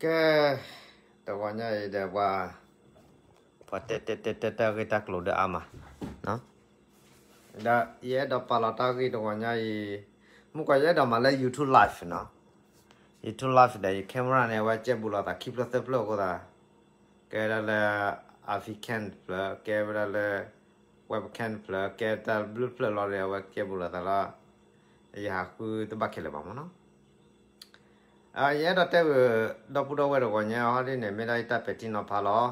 ကဲ, တဂီၤညါအံၤဒီးပှၤ, ပှၤတဲတဲတဲတဲတၢ်ဂ့ၢ်တၢ်ကျိၤဒီးအါမး, ဒီးယအဲၣ်ဒိးပာ်လီၤတၢ်ဂ့ၢ်တဂီၤညါအံၤ, မုၢ်ကီးယအဲၣ်ဒိးမၤလၢ YouTube live နီၤ, YouTube live ဒီးယ camera န့ၣ် အဝဲကဲဘူးလိာ်သးခံဖျၢၣ်သၢဖျၢၣ်အဃိသတး, ကဲဝဲဒၣ်လၢ African တဖျၢၣ်, ကဲဝဲဒၣ်လၢ webcam တဖျၢၣ်, ကဲတၢ်ဘျုးဖျၢၣ်လီၤဒီး အဝဲကဲဘူးလိာ်သးလီၤ, ယဟးဃုတဘၣ်ခဲလၢာ်ဘၣ်မးနီၤ. ယအဲၣ်ဒိးတဲဝဲ ဒီပုၢ်ဒီဝဲၢ်တဂီၤညါဟီဒ်န့ၣ် မ့ၢ်ဒၣ်ယတၢ်ပဲာ်ထံနီၤဖးလီၤ.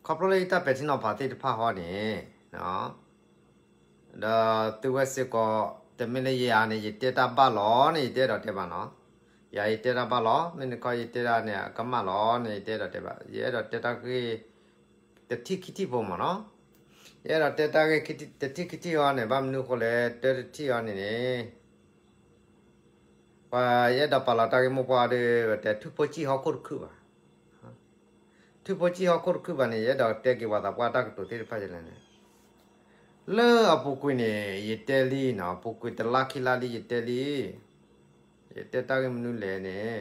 ခီဖျိလၢယတၢ်ပဲာ်ထံနီၤဖးသ့ၣ်တဖၣ်ဟီန့ၣ်, ဒီးသုဝဲစ့ၢ်ကီး, တမ့ၢ်လၢယၤန့ၣ် ယတဲတၢ်ဘၣ်လီၤန့ၣ် ယတအဲၣ်ဒိးတဲဘၣ်နီၤ. ယၤယတဲတၢ်ဘၣ်လီၤ, မ့ၢ်တခီယတဲတၢ်န့ၣ် အကမၣ်လီၤန့ၣ် ယတအဲၣ်ဒိးတဲဘၣ်. ယအဲၣ်ဒိးတဲတၢ်ဂ့ၢ် တထံၣ်ခံထံၣ်ဖိမးနီၤ. ယအဲၣ်ဒိးတဲတၢ်ဂ့ၢ်တထံၣ်ခံထံၣ်အီၤန့ၣ် ဘၣ်မနုၤအဃိလဲၣ်, တၢတထံၣ်အီၤန့ၣ်န့ၣ် ပှၤယအဲၣ်ဒိးပာ်လီၤတၢ်ဂ့ၢ်မိၢ်ပှၢ်ဒီး တဲထူဖိကၠံၣ်ဟီၣ်ခိၣ်တခုၣ်ဘၣ်. ထူဖိကၠံၣ်ဟီၣ်ခိၣ်တခုၣ်ဘၣ်န့ၣ် ယအဲၣ်ဒိးတဲက့ၤပှၤသးပှၢ်တၢ်ကတိၤသ့ၣ်တဖၣ်ယလဲၣ်န့ၣ်, လၢအပူၤကွံာ်န့ၣ် ယတဲလံနီၤ, ပူၤကွံာ်တလါခံလါလံ ယတဲလံ, ယတဲတၢ်ဂ့ၢ်မနုၤလဲၣ်န့ၣ်,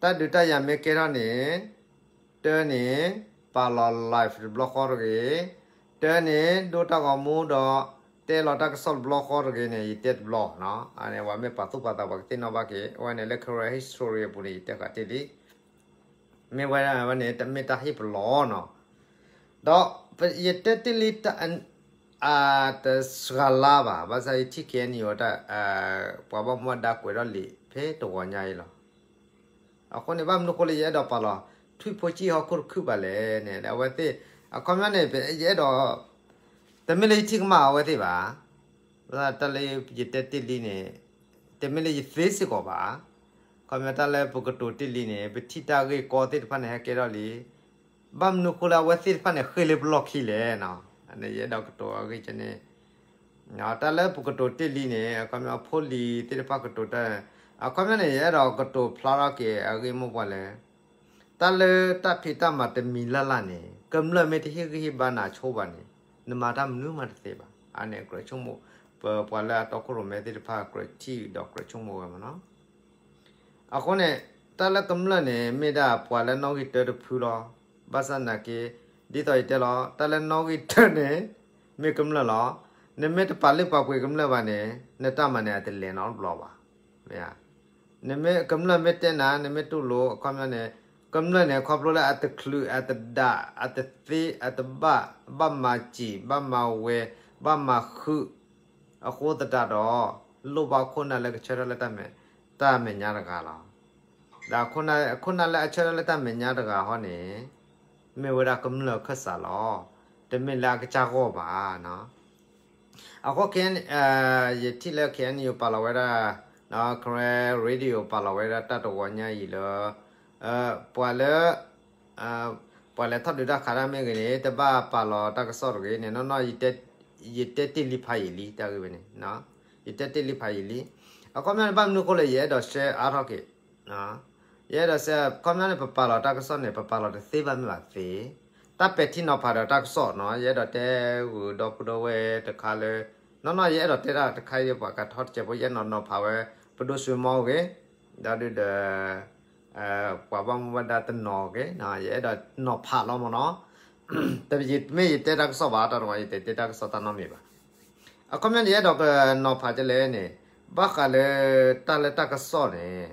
တၢ်ဒုးတၢ်ယၤမ့ၢ်ကဲထီၣ်န့ၣ်, တၢန့ၣ် ပာ်လီၤ live တဘျီဃီတဂ့ၤ, တၢန့ၣ် ဒိတၢ်ဂီၤမူဒီး တဲလီၤတၢ်ကစီၣ်တဘျီဃီတဂ့ၤန့ၣ် ယတဲတဘျီနီၤ. အန့ၣ် ပှၤမ့ၢ်ပာ်သူၣ်ပာ်သး ပှၤကသ့ၣ်နီၣ်ဘၣ်က့ၤ, အဝဲန့ၣ်လၢ Karen history အပူၤန့ၣ် ယတဲဃာ်တ့ၢ်လံ. မ့ၢ်ဝဲဒၣ်ဝဲန့ၣ် တမ့ၢ်တၢ်ဟ့ၣ်ပလီၢ်နီၤ. ဒီးယတဲတ့ၢ်လံ အတစှၤလါဘၣ်, ဘၣ်ဆၣ်ယထံၣ်က့ၤန့ၣ်အတၢ်, ပှၤဘၣ်မူဘၣ်ဒါကွဲးထီၣ်လံာ်ဖဲတဂီၤညါအံၤလီၤ. အဃိန့ၣ် ဘၣ်မနုၤအဃိလၢယအဲၣ်ဒိးပာ်လီၤ ထူဖိကၠံၣ်ဟီၣ်ခိၣ်တခုၣ်ဘၣ်လဲၣ်န့ၣ် အဝဲသ့ၣ်, အခီပညီန့ၣ် ယအဲၣ်ဒိး, တမ့ၢ်လၢယထံၣ်ကမၣ်အဝဲသ့ၣ်ဘၣ်. တၢ်လၢယတဲတ့ၢ်လံန့ၣ် တမ့ၢ်လၢယသ့စ့ၢ်ကီးဘၣ်. အခီပညီတၢ်လၢပကတိၤတ့ၢ်လံန့ၣ် ပထံၣ်တၢ်ဂ့ၢ်ကီသ့ၣ်တဖၣ်န့ၣ် ဟဲကဲထီၣ်လံ. ဘၣ်မနုၤအဃိလၢအဝဲသ့ၣ်တဖၣ်န့ၣ် ဃ့ၢ်လၢပလီၢ်ခံလဲၣ်နီၤ. ယအဲၣ်ဒိးကတိၤအဂ့ၢ်န့ၣ်, တၢ်လၢပကတိၤတ့ၢ်လံန့ၣ် အခီပညီအဖိလံၤသ့ၣ်တဖၣ်ကတိၤတၢ်, အခီပညီန့ၣ် ယအဲၣ်ဒိးကတိၤဖျါထီၣ်က့ၤအဂ့ၢ်မိၢ်ပှၢ်လဲၣ်. တၢ်လၢတၢ်ဖံးတၢ်မၤတမံၤလၢ်လၢ်န့ၣ် ကမျၢၢ်မ့ၢ်တဟ့ၣ်ဂံၢ်ဟ့ၣ်ဘါနၤဆိဘၣ်န့ၣ် နမၤတၢ်မနုၤမးတသ့ဘၣ်. အန့ၣ်ကြၢးဆိကမိၣ်, ပပှၤလၢအတီခိၣ်ရိၣ်မဲသ့ၣ်တဖၣ်ကြၢးထံၣ်ဒီးကြၢးဆိကမိၣ်ဝဲမးနီၤ. အဃိန့ၣ် တၢ်လၢကမျၢၢ်န့ၣ် မ့ၢ်ဒၣ်ပှၤလၢနီၣ်ဂံၢ်တၢတဖုလီၤ. ဘၣ်ဆၣ်နာ်က့, ဒ်သိးယတဲလီၤ တၢ်လၢနီၣ်ဂံၢ်တၢန့ၣ် မ့ၢ်ကမျၢၢ်လီၤ. နမ့ၢ်တပာ်လုၢ်ပာ်ပှ့ၤကမျၢၢ်ဘၣ်န့ၣ် နတၢ်မၤန့ၣ် အတလဲၤနီတဘျီဘၣ်. မ့ၢ်ဧါ. နမ့ၢ်ကမျၢၢ်မ့ၢ်တဲနၤ နမ့ၢ်တူၢ်လိာ် အခီပညီန့ၣ်, ကမျၢၢ်န့ၣ် ခီဖျိလၢအတချုး အတဒး အတသ့ အတဘၣ်, ဘၣ်မၤစံာ် ဘၣ်မၤဝဲၤ ဘၣ်မၤဃုာ် အဃိသတးဒီး လိၣ်ဘၣ်ခိၣ်နၢ်လၢကဆၢထၢၣ်လၢ တၢ်မဲာ်ညါတဂၤလီၤ. ဒီးခိၣ်နၢ်လၢအဆၢထၢၣ်လၢတၢ်မဲာ်ညါတဂၤဟီန့ၣ် မ့ၢ်ဝဲဒၣ်ကမျၢၢ်အခၢၣ်စးလီၤ. တမ့ၢ်လၢအကစၢ်ဂီၢ်ဘၣ်. အဃိ ယထံၣ်လၢ K N U ပာ်လီၤဝဲဒၣ်, Karen Radio ပာ်လီၤဝဲဒၣ်တၢ်တဂီၤညါအံၤလၢ ပှၤလၢ ပှၤလဲၤထီၣ်ဒုးတၢ်ခးတၢ်မ့ၢ်ဂ့ၤန့ၣ် တဘၣ်ပာ်လီၤတၢ်ကစီၣ်တဂ့ၤန့ၣ် နီၢ်နီၢ် ယတဲတ့ၢ်လံဖးယံာ်လံ တၢ်ဂ့ၢ်ဝဲန့ၣ်, ယတဲတ့ၢ်လံဖးယံာ်လံ. အခီပညီန့ၣ် ဘၣ်မနုၤအဃိလဲၣ် ယအဲၣ်ဒိး share အါထီၣ်က့ၤ, ယအဲၣ်ဒိး share အခီပညီန့ၣ် ပပာ်လီၤတၢ်ကစီၣ်န့ၣ် ပပာ်လီၤတသ့ဘၣ်မ့ၢ်ဘၣ်သ့, တၢ်ပဲာ်ထံနီၤဖးဒီးတၢ်ကစီၣ်နီၤ ယအဲၣ်ဒိးတဲဂုာ်ဒီပုၢ်ဒီဝဲၢ်တခါလၢ နီၢ်နီၢ် ယအဲၣ်ဒိးတဲတၢ်တခါအံၤ ပှၤကထီၣ်တစဲးဖိ ယအဲၣ်ဒိးနီၤဖးဝဲ ပဒိၣ်စွ့မီအိၣ်ဂ့ၤ, ဒီးဒုးဒီး ပှၤဘၣ်မူဘၣ်ဒါတနီၤဂ့ၤ ယအဲၣ်ဒိးနီၤဖးလီၤမးနီၤ. တမ့ၢ်ယတဲတၢ်ကစီၣ်ဘၣ် တၢ်တဝါ ယတတဲတၢ်ကစီၣ်တၢ်နီတမံၤဘၣ်. အခီပညီန့ၣ် ယအဲၣ်ဒိးကနီၤဖးဒ်လဲၣ်န့ၣ် ဘၣ်ဃးလၢတၢ်လၢတၢ်ကစီၣ်န့ၣ်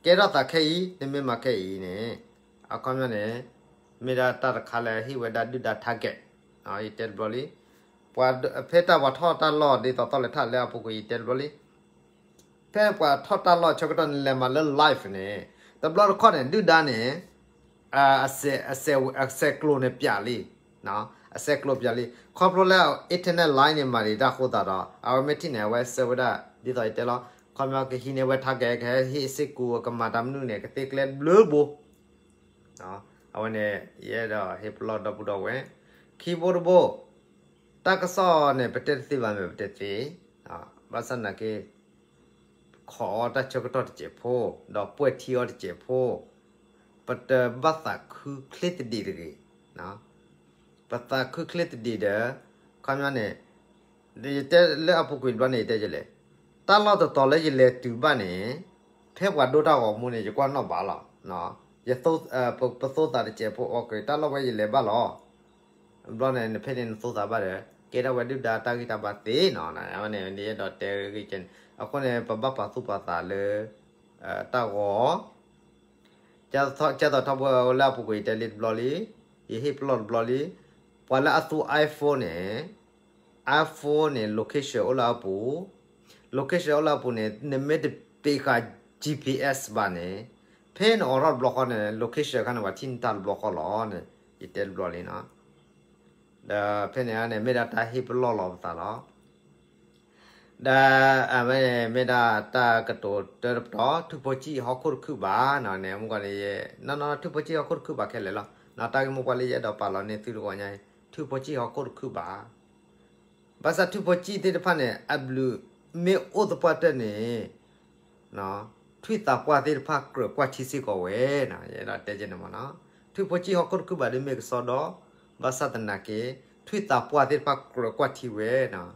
ကဲထီၣ်သးခဲအံၤ နမ့ၢ်မၤခဲအံၤန့ၣ် အခီပညီန့ၣ် မ့ၢ်ဒၣ်တၢ်တခါလၢဟ့ၣ်ဝဲဒၣ်ဒုၣ်ဒါ target, ယတဲတဘျီလံ. ဖဲတၢ်ပှၤထီၣ်တၢ်လီၢ်ဒ်သိးသီၣ်လဲၤထီၣ်လဲၤအပူၤကွံာ် ယတဲတဘျီလံ. ဖဲပှၤထီၣ်တၢ်လီၢ်ဆၢကတီၢ်န့ၣ် လဲၤမၤလၢ live န့ၣ် တဘျီတခီၣ်န့ၣ် ဒုၣ်ဒါန့ၣ် အစဲးကျိၤန့ၣ်ပျးလံ, အစဲးကျိၤပျးလံ. ခီဖျိလၢ internet line န့ၣ် မၤဒံးတၢ်အဃိသတးဒီး အဝဲမ့ၢ်ထံၣ်န့ၣ် အဝဲဆၢဝဲဒၣ် ဒ်သိးယတဲလီၤ. ခီပညီကဟံးန့ၢ်ဝဲ target ကဟဲဟ့ၣ်စ့ၢ်ကီး ကမၤတၢ်မနုၤန့ၣ် ကသ့ကျဲဘျုးဘိ အဝဲန့ၣ် ယအဲၣ်ဒိးဟ့ၣ်ပလီၢ်ဒီပုၢ်ဒီဝဲၢ် ခံဘိတဘိ တၢ်ကစီၣ်န့ၣ် ပတဲတသ့ဘၣ်မ့ၢ်ပတဲသ့, ဘၣ်ဆၣ်နာ်က့ ခိးအီၣ်တၢ်ဆၢကတီၢ်တစဲးဖိ ဒီးပှဲၢ်ထံအီၤတစဲးဖိ ပတဘၣ်သးခုချ့သဒံးတဂ့ၤ. ပသးခုချ့သဒံးဒီး ခီပညီန့ၣ် ယတဲလၢအပူၤကွံာ်တဘျီန့ၣ် ယတဲယလဲၣ်, တၢ်လီၢ်တတီၤလၢယလဲၤတုၤဘၣ်န့ၣ် ဖ ဖဲပှၤဒိတၢ်ဂီၤမူန့ၣ် ယကွၢ်နီၣ်ဘၣ်လီၤ. ယသိ, ပသိသးတစဲးဖိအီၤက့ၤ တၢ်လီၢ်ဝဲယလဲၤဘၣ်လီၤ. ဘျီန့ၣ် နဖဲန့ၣ်နသိသးဘၣ်ဒီး ကဲထီၣ်ဝဲဒုၣ်ဒါတၢ်ဂံၢ်တၢ်ဘါသ့နီၤ. အဝဲန့ၣ် ယအဲၣ်ဒိးတဲဂ့ၢ်ကဲန့ၣ် အဃိန့ၣ် ပဘၣ်ပာ်သူၣ်ပာ်သးလၢ တၢ်ဂီၤ ကဲသိးထီဘိလၢအပူၤကွံာ် ယတဲလံတဘျီလံ, ယဟ့ၣ်ပလီၢ်တဘျီလံ, ပှၤလၢအသူ iPhone န့ၣ်, iPhone န့ၣ် location အိၣ်လၢအပူၤ, location အိၣ်လၢအပူၤန့ၣ် နမ့ၢ်တပ့ၤဃာ် GPS ဘၣ်န့ၣ်, ဖဲနအိးထီၣ်တဘျီဃီန့ၣ် location ခါန့ၣ် ပှၤထံၣ်နတၢ်တဘျီဃီလီၤန့ၣ် ယတဲတဘျီလံနီၤ. ဒီးဖဲန့ၣ်န့ၣ် မ့ၢ်ဒၣ်တၢ်ဟ့ၣ်ပလီၢ်လီၤပသးလီၤ. ဒီးအဝဲန့ၣ်မ့ၢ်ဒၣ်တၢ်ကတိၤတၢတပတီၢ် ထူဖိကၠံၣ်ဟီၣ်ခိၣ်တခုၣ်ဘၣ်န့ၣ် မုၢ်ကီၢ်န့ၣ် နီၢ်နီၢ် ထူဖိကၠံၣ်ဟီၣ်ခိၣ်တခုၣ်ဘၣ်ခဲလၢာ်လီၤ. တၢ်ဂ့ၢ်မိၢ်ပှၢ်လၢယအဲၣ်ဒိးပာ်လီၤန့ၢ်သုတဂီၤညါအံၤ ထူဖိကၠံၣ်ဟီၣ်ခိၣ်တခုၣ်ဘၣ်. ဘၣ်ဆၣ်ထူဖိကၠံၣ်သ့ၣ်တဖၣ်န့ၣ် အဘျုးမ့ၢ်အိၣ်သပှၢ်တၢၢ်န့ၣ် ထွံၣ်သးပှၢ်သ့ၣ်တဖၣ်ကြၢးကွၢ်ထံစ့ၢ်ကီးဝဲနီၤ ယအဲၣ်ဒိးတဲကဲန့ၣ်မ့ၢ်နီၤ. ထူဖိကၠံၣ်ဟီၣ်ခိၣ်တခုၣ်ဘၣ်ဒ်မ့ၢ်ကစီဒီ, ဘၣ်ဆၣ်သနာ်က့ ထွံၣ်သးပှၢ်သ့ၣ်တဖၣ်ကြၢးကွၢ်ထံဝဲနီၤ.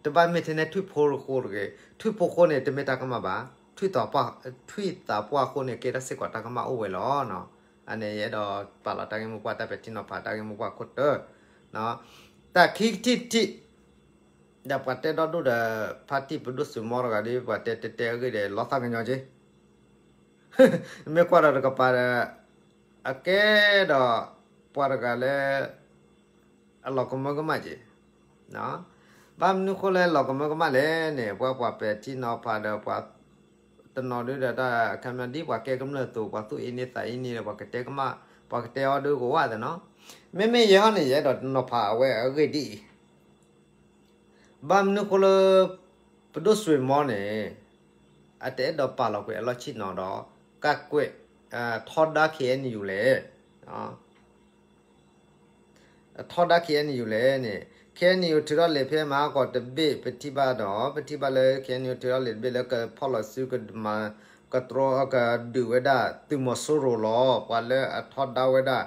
တဘၣ်မ့ၢ်ထဲန့ၣ်ထွံၣ်ဖိဃိတဂ့ၤ, ထွံၣ်ဖိဃိန့ၣ် တမ့ၢ်တၢ်ကမၣ်ဘၣ်, ထွံၣ်သးပှၢ်ဃိန့ၣ် ကဲထီၣ်စ့ၢ်ကီးတၢ်ကမၣ်အိၣ်ဝဲလီၤနီၤ. အန့ၣ် ယအဲၣ်ဒိးပာ်လီၤတၢ်ဂ့ၢ်မိၢ်ပှၢ်တၢ်ပဲာ်ထံနီၤဖး တၢ်ဂ့ၢ်မိၢ်ပှၢ်ခိၣ်တၢ, တၢ်ခံထံၣ်တထံၣ် ဒီးပှၤတဲဒီဒိၣ်ဒီး ဖါတံၢ်ပဒိၣ်စွ့ၤမီတဂၤဒီး ပှၤတဲတဲတဲအဂ့ၢ်ဒီး လီၤသးကညီၤက့ၤ မ့ၢ်ကွၢ်ဒီးတကပၤဒီး အကဲဒီး ပှၤတဂၤလၢ အလီၤကမၢကမၣ်က့ၤ, ဘၣ်မနုၤဃိလၢလီၤကမၢကမၣ်လဲၣ်န့ၣ် ပှၤပှၤပဲာ်ထံနီၤဖးဒီးပှၤ တနီၤဒုဒီးတၢ်အခါမီဒ်ပှၤကဲကမျၢၢ်အသိး ပှၤသူၣ်အ့န့သးအ့န့ဒီး ပှၤကတဲကမၣ် ပှၤကတဲအီၤဒုကဝၣ်သနီၤ. မ့မ့ၢ်ယဲဟီန့ၣ် ယအဲၣ်ဒိးနီၤဖးအဝဲအဂ့ၢ်ဒ်အံၤ ဘၣ်မနုၤဃိလၢ ပဒိၣ်စွ့ၤမီန့ၣ် အတအဲၣ်ဒိးပာ်လီၤကွံာ်အလီၢ်ဆ့ၣ်နီၤဒီး ကၢ်ကွဲး ထီဒါ ခ့ၣ်အဲၣ်ယူၣ် လဲၣ်, ထီဒါ ခ့ၣ်အဲၣ်ယူၣ် လဲၣ်န့ၣ် ခ့ၣ်အဲၣ်ယူၣ် ထုးထီၣ်လံာ်ဖဲမဟါကီးတဘ့ၣ် ပထံၣ်ဘၣ်ဒီး ပထံၣ်ဘၣ်လၢ ခ့ၣ်အဲၣ်ယူၣ် ထုးထီၣ်လံာ်တဘ့ၣ်လၢကဖီၣ်လီၤစုကမၤ ကတြီကဒုးဝဲဒၣ်သုးမီၤစိရိၤလီၤ. ပှၤလၢအထီဒါဝဲဒၣ်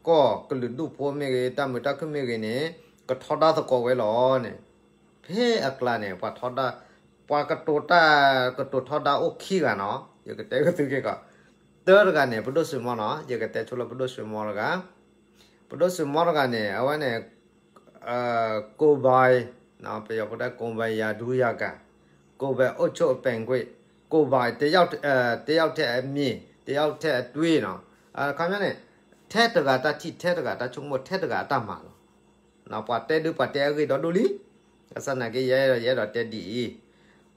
ကီၢ်ကလုာ်ဒူၣ်ဖိမ့ၢ်ဂ့ၤ တၢ်မုာ်တၢ်ခုၣ်မ့ၢ်ဂ့ၤန့ၣ် ကထီဒါသကိးဝဲလီၤန့ၣ်, ဖဲအကျါန့ၣ် ပှၤထီဒါ ပှၤကတိၤတၢ် ကတိၤထီဒါအိၣ်ခံဂၤနီၤ ယကတဲကသုက့ၤကီး, တၢတဂၤန့ၣ် ပဒိၣ်စွ့ၤမီနီၤ ယကတဲဆိလၢပဒိၣ်စွ့ၤမီတဂၤ, ပဒိၣ်စွ့ၤမီတဂၤန့ၣ် အဝဲန့ၣ် ကိုယ်ပိုင် ပယီၤဖိတဲ ကိုယ်ပိုင်ရာထူးရာကာ ကိုယ်ပိုင်အုပ်ချုပ်ပိုင်ခွင့် ကိုယ်ပိုင် တယောက်ထဲအမြင် တယောက်ထဲအတွင်းနီၤ, အခီပညီန့ၣ် ထဲတဂၤတၢ်ထံၣ် ထဲတဂၤတၢ်ဆိကမိၣ် ထဲတဂၤအတၢ်မၤလီၤ. ပှၤတဲဒုးပှၤတဲအဂ့ၢ်ဒီဒူၣ်လံ, ဘၣ်ဆၣ်သနာ်က့ ယအဲၣ်ဒိး ယအဲၣ်ဒိးတဲဒ်အံၤ,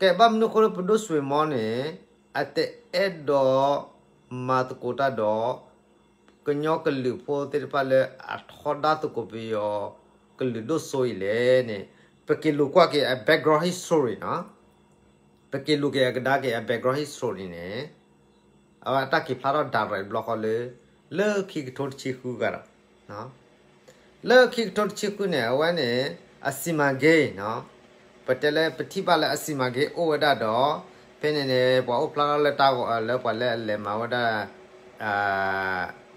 ကဲ ဘၣ်မနုၤဃိလၢပဒိၣ်စွ့ၤမီန့ၣ် အတအဲၣ်ဒိးမၤသကိးတၢ်ဒီး ကညီကလုာ်ဖိသ့ၣ်တဖၣ်လၢအထီဒါသကိးပယီၤ ကလုာ်ဒိၣ်စိအံၤလဲၣ်န့ၣ်, ပက့ၤလူၤကွၢ်က့ၤအ background history နီၤ, ပက့ၤလူၤက့ၤအကဒါက့ၤအ background history န့ၣ် အဝဲအတၢ်က့ၤဖျါထီၣ် direct တဘျီဃီလၢ လၢခံကထိတဆံဃုဂၤဒီး လၢခံကထိတဆံဃုန့ၣ် အဝဲန့ၣ် အစီမံကိန်းနီၤ, ပတဲလၢပထံၣ်ဘၣ်လၢအစီမံကိန်းအိၣ်ဝဲဒၣ်ဒီး ဖဲန့ၣ်န့ၣ် ပှၤအိၣ်ဖျါထီၣ်လၢတၢ်ဂီၤလၢပှၤလၢအလဲၤမၤဝဲဒၣ်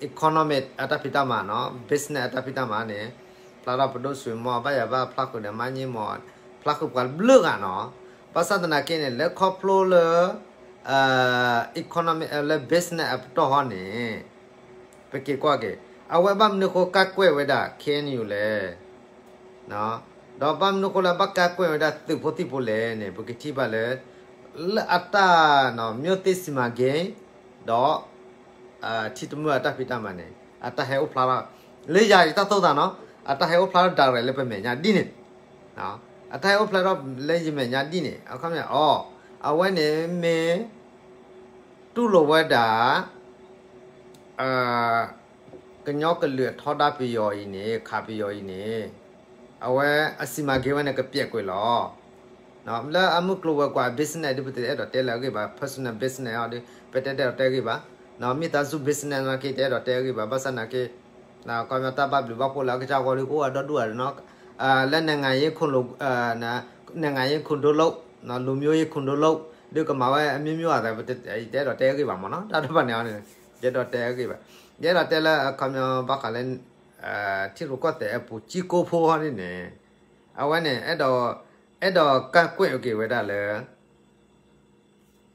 economic အတၢ်ဖံးတၢ်မၤနီၤ business အတၢ်ဖံးတၢ်မၤန့ၣ် ဖျါထီၣ်ပဒိၣ်စွ့ၤမီ ဘၣ်ယၤဘၣ်ဖျါဃုာ်ဒီးမါည့မီၤ ဖျါဃုာ်ပှၤဘျုးဂၤနီၤ, ဘၣ်ဆၣ်သနာ်က့န့ၣ် လၢခီဖျိလၢ economic လၢ business အပတီၢ်ဟီန့ၣ် ပက့ၤကွၢ်က့ၤ အဝဲဘၣ်မနုၤဃိကၢ်ကွဲၢ်ဝဲဒၣ် ခ့ၣ်အဲၣ်ယူၣ် လဲၣ် ဒီးဘၣ်မနုၤဃိလၢဘၣ်ကၢ်ကွဲၢ်ဝဲဒၣ်သုးဖိသံၣ်ဖိလဲၣ်န့ၣ် ပကထံၣ်ဘၣ်လၢ လၢအတၢ် မျိုးသစ်စီမံကိန်း ဒီး ထံတမုၢ်အတၢ်ဖံးတၢ်မၤန့ၣ် အတၢ်ဟဲအိၣ်ဖျါထီၣ် လၢယၤယတၢ်သိၣ်သးနီၤ အတၢ်ဟဲအိၣ်ဖျါထီၣ် direct လၢပမဲာ်ညါဒ်န့ၣ် အတၢ်ဟဲအိၣ်ဖျါထီၣ်လၢယမဲာ်ညါဒ်န့ၣ် အခီပညီ အဝဲန့ၣ်မ့ၢ် တူၢ်လိာ်ဝဲဒၣ် ကညီကလုာ်အထီဒါပယီၤအံၤန့ၣ် ခးပယီၤအံၤန့ၣ် အဝဲအစီမံကိန်းဝဲန့ၣ် ကပျဲးကွံာ်လီၤ. လၢအမုၢ်ကျိၤဝဲၤကွာ် business ဒ်ပတအဲၣ်ဒိးတဲလၢအဂ့ၢ်ဘၣ် personal business အီၤဒီး ပတအဲၣ်ဒိးတဲအဂ့ၢ်ဘၣ်, မိသားစု business နာ်က့ တအဲၣ်ဒိးတဲအဂ့ၢ်ဘၣ် ဘၣ်ဆၣ်နာ်က့ ခီပညီတၢ်ဘၣ်ဘျုးဘၣ်ဖှိၣ်လၢအကစၢ်ဂီၢ်ဒုးကအိၣ်ဝဲဒီဒူၣ်ဧါနီၤ, လၢ နိုင်ငံရေးခုံဒိလိ လူမျိုးရေးခုံဒိလိ ဒုးကမၤဝဲအမျိုးမျိုးဧါ တအဲၣ်ဒိးတဲအဂ့ၢ်ဘၣ်မ့ၢ်နီၤ တၢ်တဖၣ်န့ၣ် တအဲၣ်ဒိးတဲအဂ့ၢ်ဘၣ်, ယအဲၣ်ဒိးတဲလၢအခီပညီဘၣ်ဃးလၢ ထံရူၢ်ကီၢ်သဲးအပူၤ ကံကိဖိဟီဒ်န့ၣ် အဝဲန့ၣ် အဲၣ်ဒိးကၢ်ကွဲၢ်က့ၤဝဲဒၣ်လၢ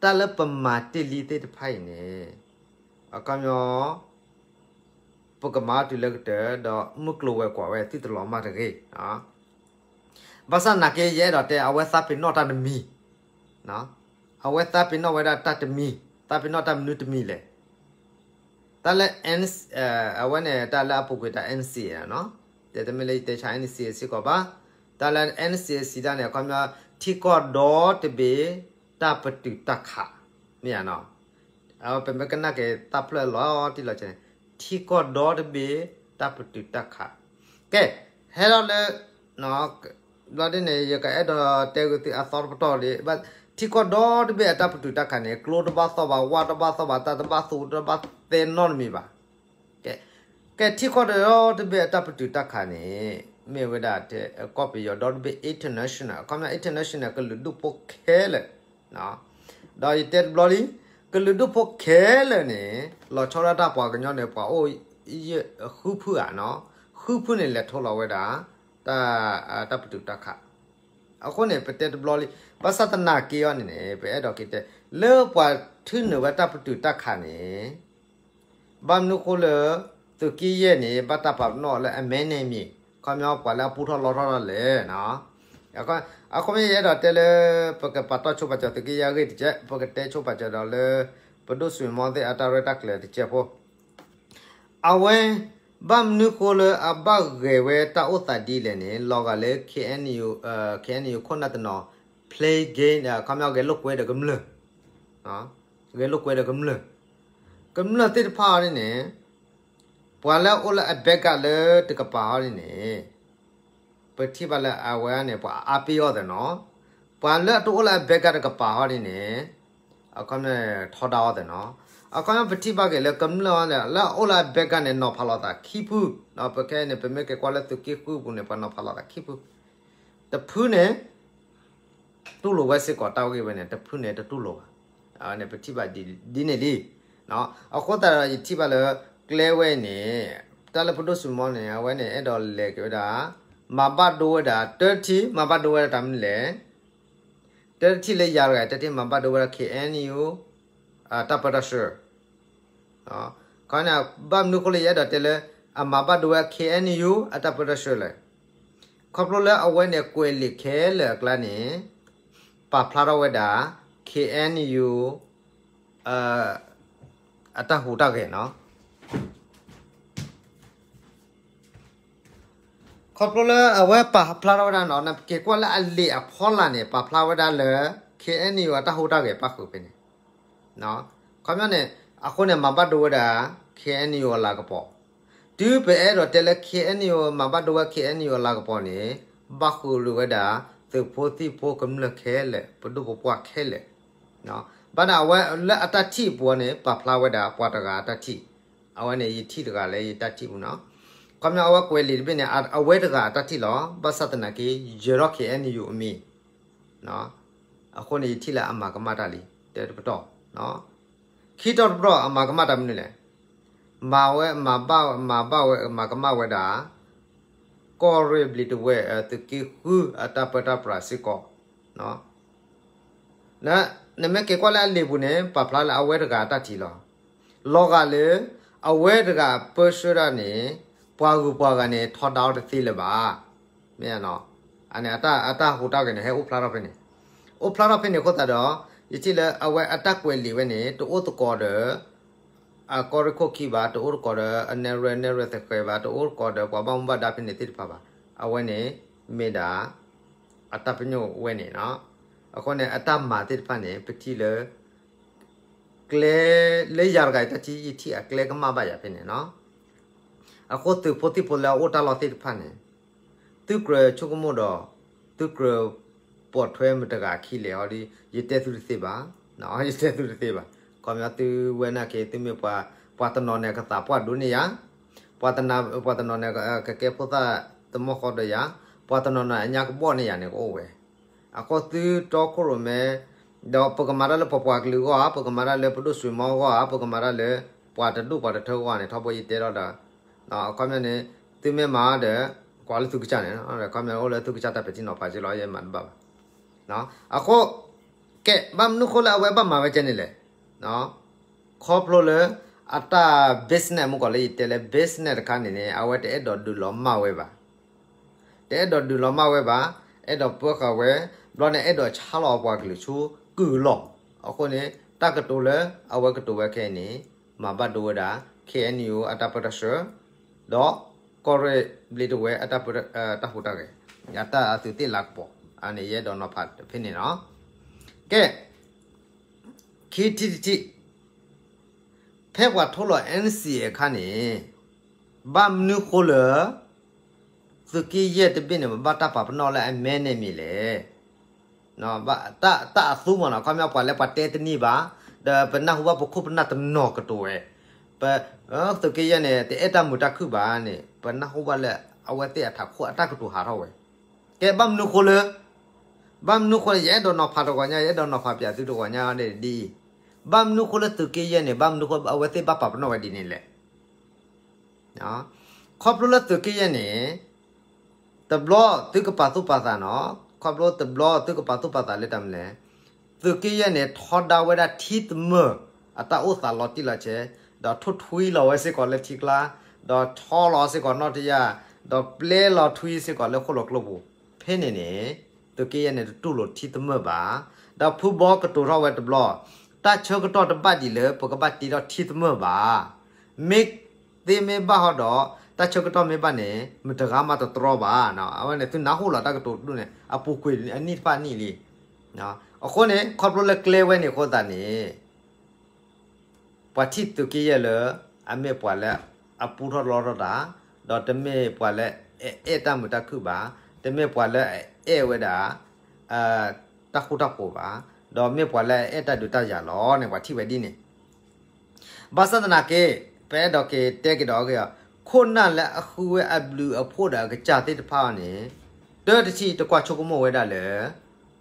တၢ်လၢပမၤတ့ၢ်လံသ့ၣ်တဖၣ်အံၤန့ၣ် အခီပညီ ပကမၤအီၤတုၤလၢကတၢၢ် ဒီးမုၢ်ကျိၤဝဲၤကွာ်ဝဲသုတလီၤမၢ်တဂ့ၤ. ဘၣ်ဆၣ်သနာ်က့ ယအဲၣ်ဒိးတဲ အဝဲသးပ့ၤနီၣ်တၢ်တမံၤ, အဝဲသးပ့ၤနီၣ်ဝဲဒၣ်တၢ်တမံၤ, သးပ့ၤနီၣ်တၢ်မနုၤတမံၤလဲၣ်. တၢ်လၢ အဝဲန့ၣ် တၢ်လၢအပူၤကွံာ်တၢ် NCA နီၤ, တမ့ၢ်လၢယတဲဆါ NCA စ့ၢ်ကီးဘၣ်. တၢ်လၢ NCA စံးတၢ်န့ၣ် အခီပညီ ထံကီၢ်ဒီတဘ့ၣ် တၢ်ပတုာ်တၢ်ခး, မ့ၢ်ဧါနီၤ. ပမ့ၢ်ကနၣ်က့ၤတၢ်ဖျၢၣ်လီၤတံၢ်လီၤဆဲးန့ၣ် ထံကီၢ်ဒီတဘ့ၣ် တၢ်ပတုာ်တၢ်ခး. ကဲ, ဟဲလီၤလၢ ဘျီဒ်န့ၣ် ယကအဲၣ်ဒိးတဲဂ့ၤသုအသီတပတီၢ်လံ, ထံကီၢ်ဒီတဘ့ၣ်အတၢ်ပတုာ်တၢ်ခးန့ၣ် ကျိတဘၣ်သီၣ်ဘၣ်, ဝၣ်တဘၣ်သီၣ်ဘၣ်, တၢ်တဘၣ်သူတဘၣ်သဲနီတမံၤဘၣ်. ကဲ, ကဲထံကီၢ်ဒီတဘ့ၣ်အတၢ်ပတုာ်တၢ်ခးန့ၣ် မ့ၢ်ဝဲဒၣ်ထဲကီၢ်ပယီၤဒီတဘ့ၣ် international, အခီပညီ international ကလုာ်ဒူၣ်ဖိခဲလၢာ် ဒီးယတဲတဘျီလံ, ကလုာ်ဒူၣ်ဖိခဲလၢာ်န့ၣ် လီၤဆီဒၣ်တၢ်ပှၤကညီန့ၣ် ပှၤအိၣ်ဃုဖုဧါနီၤ, ဃုဖုန့ၣ်လဲၤထီၣ်လီၤဝဲဒၣ် တၢ်, တၢ်ပတုာ်တၢ်ခး. အဃိန့ၣ် ပတဲတဘျီလံ, ဘၣ်ဆၣ်သနာ်က့အီၤန့ၣ်န့ၣ် ပအဲၣ်ဒိးက့ၤတဲ လၢပှၤထုးနုာ်ဝဲတၢ်ပတုာ်တၢ်ခးန့ၣ် ဘၣ်မနုၤဃိလၢ သုးက့ယဲၢ်န့ၣ် ဘၣ်တၢ်ပာ်ပနီၣ်လၢအမဲန့ၣ်မံၤ, ခီပညီပှၤလၢအပူထီၣ်လီထီၣ်တၢ်လဲၣ်. အဃိမ့ၢ်ယအဲၣ်ဒိးတဲလၢ ပကပာ်တီၣ်ဆိပာ်စၢၤသုးက့ယဲၢ်အဂ့ၢ်တကဲး, ပကတဲဆိပာ်စၢၤဒီးလၢ ပဒိၣ်စွ့ၤမီသ့ၣ်အတၢ်ရဲၣ်တၢ်ကျဲၤတကဲးဖိ အဝဲ ဘၣ်မနုၤဃိလၢအဘၣ်ဂဲၤဝဲတၢ်အိၣ်သးဒ်လဲၣ်န့ၣ် လီၤဂာ်လၢ KNU, KNU ခိၣ်နၢ်တနီၤ play game ခီပညီဂဲၤလိာ်ကွဲဒီးကမျၢၢ်, ဂဲၤလိာ်ကွဲဒီးကမျၢၢ်, ကမျၢၢ်သ့ၣ်တဖၣ်အီၤဒ်န့ၣ် ပှၤလၢအအိၣ်လၢအဘဲကၣ်လၢတကပၤအီၤဒ်န့ၣ် ပထံၣ်ဘၣ်လၢအဝဲန့ၣ် ပှၤအါပ့ၢ်အီၤသ့ၣ်နီၤ, ပှၤလၢအတအိၣ်လၢအဘဲကၣ်တကပၤအီၤဒ်န့ၣ် အခီပညီထီဒါအီၤသ့ၣ်နီၤ, အခီပညီပထံၣ်ဘၣ်က့ၤလၢကမျၢၢ်အီၤန့ၣ် လၢအအိၣ်လၢအဘဲကၣ်န့ၣ် နီၤဖးလိာ်သးခံဖု, ဒီးပခဲအံၤန့ၣ် ပမ့ၢ်က့ၤကွၢ်လၢသုးက့ဃုပူၤန့ၣ် ပှၤနီၤဖးလိာ်သးခံဖု, တဖုန့ၣ် တူၢ်လိာ်ဝဲစ့ၢ်ကီးတၢ်ဂ့ၢ်ဝဲန့ၣ် တဖုန့ၣ်တတူၢ်လိာ်ဘၣ်, န့ၣ်ပထံၣ်ဘၣ်ဒ်န့ၣ်လံ. အဃိသတးဒီးယထံၣ်ဘၣ်လၢ ကျဲဝဲအံၤန့ၣ် တၢ်လၢပဒိၣ်စွ့ၤမီန့ၣ် အဝဲန့ၣ်အဲၣ်ဒိးလဲၤက့ၤဝဲဒၣ် မၤဘၣ်ဒိဝဲဒၣ် တၢတထံၣ် မၤဘၣ်ဒိဝဲဒၣ်တၢ်မနုၤလဲၣ်, တၢတထံၣ်လၢယၤတဂၤ တၢတထံၣ်မၤဘၣ်ဒိဝဲဒၣ် KNU တၢ်ပၢတၢ်ဆှၢ ခီန့ၣ် ဘၣ်မနုၤဃိလၢယအဲၣ်ဒိးတဲလၢ အမၤဘၣ်ဒိဝဲ KNU အတၢ်ပၢတၢ်ဆှၢလဲၣ်, ခီဖျိလၢအဝဲန့ၣ်ကွဲးလံာ်ခဲလၢာ်အကျါန့ၣ် ပာ်ဖျါထီၣ်ဝဲဒၣ် KNU အတၢ်ဟူးတၢ်ဂဲၤနီၤ. ခီဖျိလၢအဝဲပာ်ဖျါထီၣ်ဝဲဒၣ်နီၤ နက့ၤကွၢ်လၢအလံာ်အဖီလာ်န့ၣ် ပာ်ဖျါဝဲဒၣ်လၢ KNU အတၢ်ဟူးတၢ်ဂဲၤပၣ်ဃုာ်ဖဲန့ၣ် ခီပညီန့ၣ် အဃိန့ၣ် မၤဘၣ်ဒိဝဲဒၣ် KNU အလၤကပီၤ, တုၤပအဲၣ်ဒိးတဲလၢ KNU မၤဘၣ်ဒိဝဲ KNU အလၤကပီၤန့ၣ် ဘၣ်ဃုာ်လိာ်ဝဲဒၣ် သုးဖိသံၣ်ဖိကမျၢၢ်ခဲလၢာ် ပဒိၣ်ပပှၢ်ခဲလၢာ်, ဘၣ်ဒၣ်အဝဲလၢအတၢ်ထံၣ်အပူၤန့ၣ် ပာ်ဖျါဝဲဒၣ်ပှၤတဂၤအတၢ်ထံၣ်, အဝဲန့ၣ် ယထံၣ်တဂၤလၢယတၢ်ထံၣ်ပူၤနီၤ, ခီပညီအဝဲကွဲးလံာ်တဘ့ၣ်န့ၣ် အဝဲတဂၤအတၢ်ထံၣ်လီၤ, ဘၣ်ဆၣ်သနာ်က့ ယၢၤထီၣ် KNU အမံၤ အဃိန့ၣ် ယထံၣ်လၢအမၤကမၣ်တၢ်လံ တၢတပတီၢ်, ခံတီၤတပတီၢ် အမၤကမၣ်တၢ်မနုၤလဲၣ်, မၤဝဲ မၤဘၣ် မၤဘၣ်ဝဲ မၤကမၣ်ဝဲဒၣ် ကီၢ်ရ့ၣ်ဘျံးတဝဲ သုးက့ဃု အတၢ်ပၢတၢ်ပြးစ့ၢ်ကီး နမ့ၢ်က့ၤကွၢ်လၢအလံာ်ပူၤန့ၣ် ပာ်ဖျါလၢအဝဲတဂၤအတၢ်ထံၣ်လီၤ, လီၤဂာ်လၢ အဝဲတဂၤပၢဆှၢတၢ်န့ၣ် ပှၤဂုၤပှၤဂၤန့ၣ် ထီဒါအီၤတသ့လၢၤဘၣ်, မ့ၢ်ဧါနီၤ, အန့ၣ် အတၢ်ဟူးတၢ်ဂဲၤန့ၣ် ဟဲအိၣ်ဖျါထီၣ်ဖဲန့ၣ်, အိၣ်ဖျါထီၣ်ဖဲန့ၣ်အဃိသတးဒီး ယထံၣ်လၢအဝဲအတၢ်ကွဲးလံာ်ဝဲန့ၣ် တအိၣ်သကိးဒီး အကီၢ်ရ့ၣ်ခိၣ်ခံဘၣ်, တအိၣ်သကိးဒီးအနဲၣ်ရွဲၣ်နဲၣ်ရွဲၣ်သဃဲးဘၣ်, တအိၣ်သကိးဒီးပှၤဘၣ်မူဘၣ်ဒါဖဲန့ၣ်သ့ၣ်တဖၣ်ဘၣ်, အဝဲန့ၣ် မ့ၢ်ဒၣ် အတၢ်ပညိၣ်ဝဲန့ၣ်နီၤ, အဃိန့ၣ် အတၢ်မၤသ့ၣ်တဖၣ်န့ၣ် ပထံၣ်လၢ ကျဲ လၢယၤတဂၤအံၤတၢ်ထံၣ် ယထံၣ်အကျဲကမၣ်ဘၣ်ယၤဖဲန့ၣ်နီၤ, အဃိသုးဖိသံၣ်ဖိလၢအအိၣ်တၢ်လီၢ်သ့ၣ်တဖၣ်န့ၣ် သုကြၢးဆိကမိၣ်ဒီး သုကြၢးပိာ်ထွဲမတၤတဂၤခံလဲၣ်အီၤဒီး ယတဲသုတသ့ဘၣ်, ယတဲသုတသ့ဘၣ်, ခီပညီသုဝဲနာ်က့ သုမ့ၢ်ပှၤ ပှၤတနီၤန့ၣ် ကသးပှၢ်ဒိၣ်န့ၢ်ယၤ, ပှၤတနီၤ ပှၤတနီၤန့ၣ် ကကဲဖိသၣ်သမီၢ်ဃီဒီးယၤ, ပှၤတနီၤန့ၣ် အညါကဘီၣ်န့ၢ်ယၤန့ၣ် ကအိၣ်ဝဲ, အဃိသုတီခိၣ်ရိၣ်မဲ ဒီးပကမၤတၢ်လၢပပှၤကလုာ်အဂီၢ်ဧါ, ပကမၤတၢ်လၢပဒိၣ်စွ့ၤမီအဂီၢ်ဧါ, ပကမၤတၢ်လၢ ပှၤတဒူၣ်ပှၤတထၢအဂီၢ်န့ၣ် ထီဘိယတဲထီၣ်ဒီး အခီပညီန့ၣ် သုမ့ၢ်မၤဒီး ကွၢ်လၢသုကစၢ်န့ၣ် အခီပညီအိၣ်လၢသုကစၢ်တၢ်ပဲာ်ထံနီၤဖးက့လီၤ ယဲမၤတဘၣ်ဘၣ်. အဃိ ကဲ ဘၣ်မနုၤဃိလၢအဝဲဘၣ်မၤဝဲကဲန့ၣ်လဲၣ်. ခီဖျိလၢ အတၢ် business မုၢ်ကီၢ်လၢယတဲလၢ business တခါန့ၣ်န့ၣ် အဝဲတအဲၣ်ဒိးဒုးလီၤမၢ်ဝဲဘၣ်. တအဲၣ်ဒိးဒုးလီၤမၢ်ဝဲဘၣ်, အဲၣ်ဒိးပၢဃာ်ဝဲ, ဘျီန့ၣ်အဲၣ်ဒိးဆါလီၤအပှၤကလုာ်ဆူကုၢ်လီၢ်. အဃိန့ၣ် တၢ်ကတိၤလၢအဝဲကတိၤဝဲခဲအံၤန့ၣ် မၤဘၣ်ဒိဝဲဒၣ် KNU အတၢ်ပၢတၢ်ဆှၢ, ဒီးကီၢ်ရ့ၣ်ဘျ့းဒဝဲၢ်အတၢ်ဟူးတၢ်ဂဲၤ, အတၢ်အသုးသ့ၣ်လၤကပီၤ, အန့ၣ်ယအဲၣ်ဒိးနီၤဖးဖဲန့ၣ်လီၤ. ကဲ ခံထံၣ်တထံၣ်, ဖဲပှၤထိလီၤ NCA အခါန့ၣ် ဘၣ်မနုၤဃိလၢ သုးက့ယဲၢ်တဘ့ၣ်န့ၣ် ပဘၣ်တၢ်ပာ်ပနီၣ်လၢအမဲန့ၣ်မ့ၢ်လဲၣ်. တၢ်အသူမ့ၢ်နီၤ ခီပညီပှၤလၢပှၤတဲတန့ၢ်ဘၣ်, ဒီးပနၢ်ဟူဘၣ်ပခိၣ်ပနၢ်တနီၤကတိၤဝဲ, ပ သုးက့ယဲၢ်န့ၣ် တအဲၣ်တၢ်မုာ်တၢ်ခုၣ်ဘၣ်န့ၣ် ပနၢ်ဟူဘၣ်လၢအဝဲသ့ၣ်အထးခိၣ်အတၢ်ကတိၤဟးထီၣ်ဝဲ. ကဲဘၣ်မနုၤဃိလၢ ဘၣ်မနုၤဃိလၢ ယအဲၣ်ဒိးနီၤဖးတဂီၤညါ ယအဲၣ်ဒိးနီၤဖးပၠးသုတဂီၤညါဒ်အံၤ, ဘၣ်မနုၤဃိလၢသုးက့ယဲၢ်န့ၣ် ဘၣ်မနုၤဃိအဝဲသ့ၣ်ဘၣ်ပာ်ပနီၣ်ဝဲဒ်န့ၣ်လဲၣ်. ခီဖျိလၢသုးက့ယဲၢ်န့ၣ် တဘျီသုကပာ်သူၣ်ပာ်သးနီၤ, ခီဖျိတဘျီသုကပာ်သူၣ်ပာ်သးလၢတၢ်မနုၤလဲၣ်, သုးက့ယဲၢ်န့ၣ် ထီဒါဝဲဒၣ်ထံသမၢၢ် အတၢ်အိၣ်သးလီၤတံၢ်လီၤဆဲး, ဒီးထိၣ်ထွံလီၤဝဲစ့ၢ်ကီးလၢထံကျါ, ဒီးဆီလီၤစ့ၢ်ကီးနီၣ်တယၢ်, ဒီးပျဲလီၤထွံစ့ၢ်ကီးလၢဃိၣ်လီၤကျိပူၤ, ဖဲန့ၣ်န့ၣ် သုးက့ယဲၢ်န့ၣ် တတူၢ်လိာ်ထံသမၢၢ်ဘၣ်, ဒီးဖုဘီကတိၤထီၣ်ဝဲတဘျီ, တၢ်ဆၢကတီၢ်တဘၣ်ဒံးလၢပကဘၣ်တ့ထီၣ်ထံသမၢၢ်ဘၣ်. မ့ၢ်သ့မ့ၢ်ဘၣ်ဟီဒီး တၢ်ဆၢကတီၢ်မ့ၢ်ဘၣ်န့ၣ် မတဂၤမးတတြီဘၣ်. အဝဲန့ၣ်သုနၢ်ဟူလီၤတၢ်ကတိၤဒူၣ်န့ၣ် အပူၤကွံာ်အနံၣ်တဖၣ်နံၣ်လံ. အဃိန့ၣ် ခီဖျိလၢကျဲဝဲန့ၣ်အဃိသတးန့ၣ် ပှၤထံၣ်သုးက့ယဲၢ်လၢ အမ့ၢ်ပှၤလၢအပူထီၣ်လီထီၣ်တၢ်, ဒီးတမ့ၢ်ပှၤလၢအအဲၣ်တၢ်မုာ်တၢ်ခုၣ်ဘၣ်, တမ့ၢ်ပှၤလၢအအဲၣ်ဝဲဒၣ် တၢ်ဃူတၢ်ဖိးဘၣ်, ဒီးမ့ၢ်ပှၤလၢအအဲၣ်တၢ်ဒုးတၢ်ယၤလီၤန့ၣ် ပှၤထံၣ်ဝဲဒ်န့ၣ် ဘၣ်ဆၣ်သနာ်က့ ပအဲၣ်ဒိးက့ၤတဲက့ၤဒီးအဂ့ၢ်အီၤ, ခိၣ်နၢ်လၢအဃုဝဲအဘျုးအဖှိၣ်ဒီးအကစၢ်သ့ၣ်တဖၣ်အံၤန့ၣ် တၢ်တထံၣ်တကွၢ်ဆိကမိၣ်ဝဲဒၣ်လၢ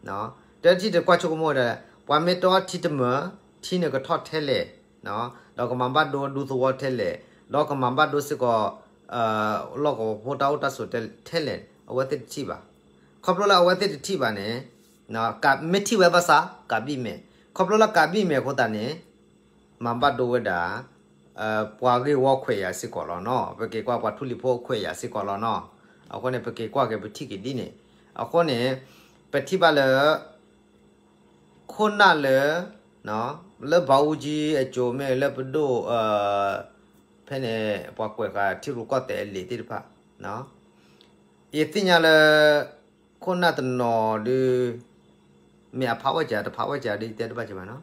တၢ်တထံၣ်တကွၢ်ဆိကမိၣ်ဝဲဒၣ်လၢ ပှၤမ့ၢ်တ့ထံတမၢၢ် ထံန့ၣ်ကထီၣ်ထဲလဲၣ်, ဒီးကမၤဘၣ်ဒိဒူသဝီထဲလဲၣ်, ဒီးကမၤဘၣ်ဒိစ့ၢ်ကီး လီၢ်ကဝီၤဖိတၢ်အိၣ်တၢ်ဆိးထဲလဲၣ်, အဝဲသ့ၣ်တထံၣ်ဘၣ်. ခီဖျိလၢအဝဲသ့ၣ်တထံၣ်ဘၣ်န့ၣ် မ့ၢ်ထံၣ်ဝဲဘၣ်ဆၣ် ကးဘံၣ်မဲာ်, ခီဖျိလၢကးဘံၣ်မဲာ်အဃိသတးန့ၣ် မၤဘၣ်ဒိဝဲဒၣ် ပှၤဂ့ၢ်ဝီခွဲးယာ်စ့ၢ်ကီးလီၤနီၤ, ပက့ၤကွၢ်ပှၤထူလံၤဖိခွဲးယာ်စ့ၢ်ကီးလီၤနီၤ, အဃိန့ၣ် ပက့ၤကွၢ်က့ၤပထံၣ်က့ၤဒ်န့ၣ်, အဃိန့ၣ် ပထံၣ်ဘၣ်လၢ ခိၣ်နၢ်လၢ လၢဘးအူကၠံအစိၤမ့ၢ်လၢပဒိၣ် ဖဲန့ၣ် ပှၤကွဲးဃာ်ထံရူၢ်ကီၢ်သဲးအလံာ်သ့ၣ်တဖၣ်, ယသ့ၣ်ညါလၢ ခိၣ်နၢ်တနီၤဒုး မ့ၢ်အဖးဝဲကၠးတဖးဝဲကၠးဒ်တဲတဘၣ်ကၠးဘၣ်နီၤ,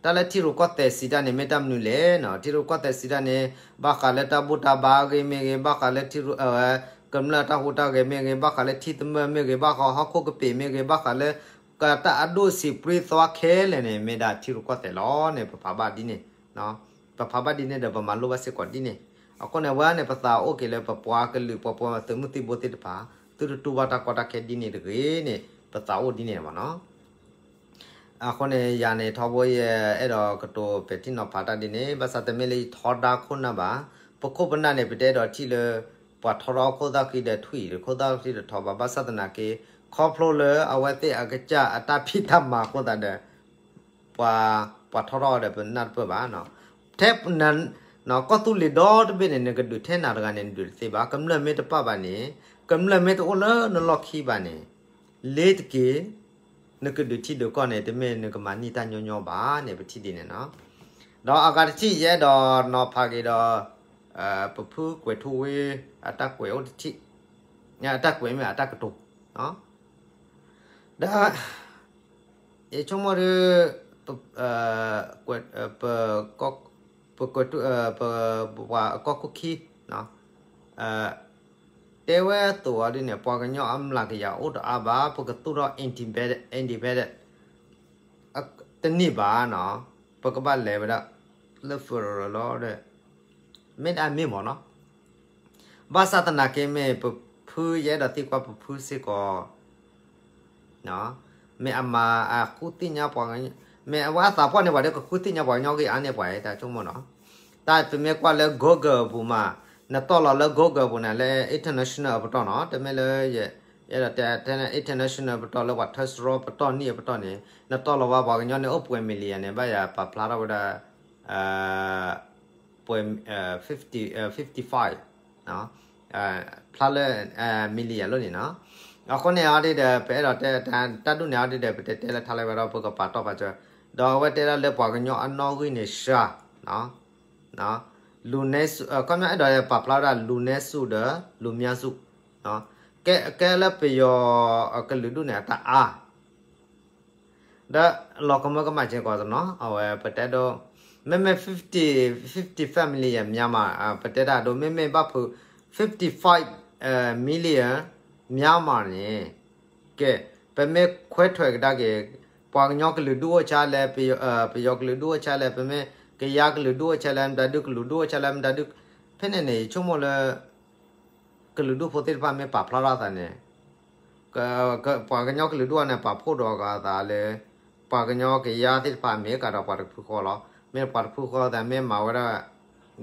တၢ်လၢထံရူၢ်ကီၢ်သဲးစံးတၢ်န့ၣ် မ့ၢ်တၢ်မနုၤလဲၣ်နီၤ, ထံရူၢ်ကီၢ်သဲးစံးတၢ်န့ၣ် ဘၣ်ဃးလၢတၢ်ဘူၣ်တၢ်ဘါအဂ့ၢ်မ့ၢ်ဂ့ၤ, ဘၣ်ဃးလၢထံရူၢ် ကမျၢၢ်တၢ်ဟူးတၢ်ဂဲၤမ့ၢ်ဂ့ၤ, ဘၣ်ဃးလၢထံသမၢၢ်မ့ၢ်ဂ့ၤ, ဘၣ်ဃးဟီၣ်ခိၣ်ကပ့ၤမ့ၢ်ဂ့ၤ, ဘၣ်ဃးလၢ ကတၢ်အဒိၣ်စံးပြံသွါခဲလၢာ်န့ၣ် မ့ၢ်ဒၣ်ထံရူၢ်ကီၢ်သဲးလီၤန့ၣ် ပဖးဘၣ်ဒ်န့ၣ်, ပဖးဘၣ်ဒ်န့ၣ်ဒီး ပမၤလိဘၣ်စ့ၢ်ကီးဒ်န့ၣ်, အဃိန့ၣ် ဝဲန့ၣ် ပသးအိၣ်က့ၤလၢပပှၤကလုာ် ပပှၤသုးမုၢ်သံၣ်ဘိသ့ၣ်တဖၣ် သုတတူၢ်ဘၣ်တၢ်ကီတၢ်ခဲဒ်န့ၣ်တဂ့ၤန့ၣ် ပသးအိၣ်ဒ်န့ၣ်မ့ၢ်နီၤ. အဃိန့ၣ် ယၤန့ၣ် ထီဘိယအဲၣ်ဒိးကတိၤပဲာ်ထံနီၤဖးတၢ်ဒ်န့ၣ်, ဘၣ်ဆၣ်တမ့ၢ်လၢယထီဒါခိၣ်နၢ်ဘၣ်, ပခိၣ်ပနၢ်န့ၣ် ပတအဲၣ်ဒိးထံၣ်လၢ ပှၤထီဒါခိၣ်သၣ်ဃံဒီးထွံၣ်ဒီးခိၣ်သၣ်ဃံတထီဘၣ်, ဘၣ်ဆၣ်သနာ်က့ ခီဖျိလၢအဝဲသ့ၣ်အကစၢ်အတၢ်ဖံးတၢ်မၤအဃိသတးဒီး ပှၤ ပှၤထီဒါအီၤဒီးပနၢ်တပၢၢ်ဘၣ်, ထဲ ကီၢ်သူလ့ၤဒီတဘ့ၣ်န့ၣ် နကဒုးထဲနၤတဂၤန့ၣ် နဒုးတသ့ဘၣ်, ကမျၢၢ်မ့ၢ်တပာ်ဘၣ်န့ၣ်, ကမျၢၢ်မ့ၢ်တအိၣ်လၢနလီၢ်ခံဘၣ်န့ၣ် လ့ၤတက့ၢ်, နကဒုးထံဒုးကီၢ်န့ၣ် တမ့ၢ်နကမၤန့ၢ်တၢ်ညီညီဘၣ်န့ၣ် ပထံၣ်ဒ်န့ၣ်နီၤ. ဒီးအဂၤတထံၣ် ယအဲၣ်ဒိးနီၤဖးက့ၤဒီး ပဖုကွဲးထူဝ့ အတၢ်ကွဲးအိၣ်တထံၣ်, အတၢ်ကွဲးမ့ၢ်အတၢ်ကတိၤ ဒီး ယဆိကမိၣ်ဒီး ပ ပ ပကီၢ်ခိၣ်ခံ တဲဝဲအသိးအီၤဒ်န့ၣ် ပှၤကညီအမျးကယၤအိၣ်တအါဘၣ်, ပကသူၣ်ထီၣ် independent တန့ၢ်ဘၣ်နီၤ, ပကဘၣ်လဲၤဝဲဒၣ်လၢ federal လီၤဒီး မ့ၢ်ဒၣ်မ့ၢ်မ့ၢ်နီၤ. ဘၣ်ဆၣ်သနာ်က့မ့ၢ် ပဖုယအဲၣ်ဒိးသံကွၢ်ပဖုစ့ၢ်ကီး မ့ၢ်အမၤအဃုသ့ၣ်ညါပှၤ, မ့ၢ်အဝဲအသးပှၢ်န့ၢ်ပှၤဒီး ကဃုသ့ၣ်ညါပှၤကညီဂ့ၢ်အါန့ၢ်ပှၤ တၢ်ဆိကမိၣ်နီၤ. တၢ်ပမ့ၢ်ကွၢ်လၢ Google အပူၤမး, နတီၢ်လီၤလၢ Google အပူၤန့ၣ် လၢ international အပတီၢ်နီၤ, တမ့ၢ်လၢယ ယအဲၣ်ဒိးတဲ international ပတီၢ်လၢပှၤထၢစရီပတီၢ်နံၣ်အပတီၢ်န့ၣ် နတီၢ်လီၤဝဲပှၤကညီန့ၣ် အိၣ်ပှဲၤ million န့ၣ် ဘၣ်ယၤပာ်ဖျါထီၣ်ဝဲဒၣ် ပှဲၤ fifty, fifty-five ဖျါလၢ million လီၤန့ၣ်နီၤ. အဃိန့ၣ်အီၤဒ်ဒီး ပအဲၣ်ဒိးတဲ တၢ်ဒ်န့ၣ်အီၤဒ်ဒီး ပတဲတဲလၢထါလၢဝဲဒီး ပကပာ်တီၢ်ပာ်စၢၤ, ဒီးအဝဲတဲဒၣ်လၢပှၤကညီအနီၣ်ဂံၢ်န့ၣ်စှၤ လူနည်းစု ခီပညီအဲၣ်ဒိးပာ်ဖျါဝဲဒၣ် လူနည်းစုဒီး လူများစု ကဲလၢပယီၤကလုာ်ဒူၣ်န့ၣ် အတၢ်အါ ဒီးလီၤကမၢကမၣ်က့ၤကီးနီၤ အဝဲပတဲဒိး မ့မ့ၢ် fifty, fifty-five million Myanmar ပတဲတၢ်ဒိး မ့မ့ၢ်ဘၣ်ဖုး fifty-five million Myanmar န့ၣ် ကဲ ပမ့ၢ်ခွဲးထွဲးကဒါက့ၤ ပှၤကညီကလုာ်ဒူၣ်အိၣ်ဆံးလဲၣ်, ပယီၤကလုာ်ဒူၣ်အိၣ်ဆံးလဲၣ်, ပမ့ၢ်ကယါကလုာ်ဒူၣ်အိၣ်ဆံးလဲၣ်, မတၤဒုကလုာ်ဒူၣ်အိၣ်ဆံးလဲၣ်, မတၤဒု, ဖဲန့ၣ်န့ၣ် ယဆိကမိၣ်လၢ ကလုာ်ဒူၣ်ဖိသ့ၣ်တဖၣ်မ့ၢ်ပာ်ဖျါထီၣ်အသးန့ၣ် ပှၤကညီကလုာ်ဒူၣ်အံၤန့ၣ် ပာ်ဖှိၣ်ဒီးအသးလၢ ပှၤကညီကယါသ့ၣ်တဖၣ်မ့ၢ်ကဒီးပှၤတဖုဃီလီၤ. မ့ၢ်ပှၤတဖုဃီသးမ့ၢ်မၤဝဲဒၣ်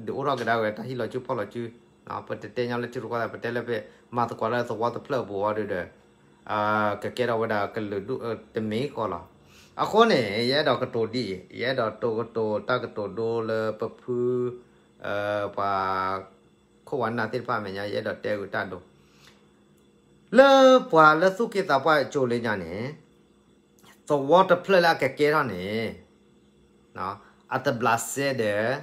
ဒုးအိၣ်ထီၣ်ကဒါဝဲတၢ်ဟံၣ်လီၤစုဖီၣ်လီၤစု, ပတတဲညီလၢထံရူၢ်ကီၢ်သဲး ပတဲလၢပမၤသကိးလၢသဝီတဖျၢၣ်အပူၤအီၤဒီး ကကဲထီၣ်ဝဲဒၣ်ကလုာ်ဒူၣ်တမံၤဃီလီၤ. အဃိန့ၣ် ယအဲၣ်ဒိးကတိၤဒ်အံၤ, ယအဲၣ်ဒိးတိၤကတိၤတၢ်ကတိၤဒိလၢပဖု ပှၤခိၣ်ဝါနၢ်သ့ၣ်တဖၣ်အမဲာ်ညါ ယအဲၣ်ဒိးတဲဂုာ်တၢ်ဒိ လၢပှၤလၢသူၣ်က့သးပှၢ်ကၠိလၢညါန့ၣ် သဝီတဖျၢၣ်လၢအကကဲထီၣ်န့ၣ် အတဘျးစဲဒီး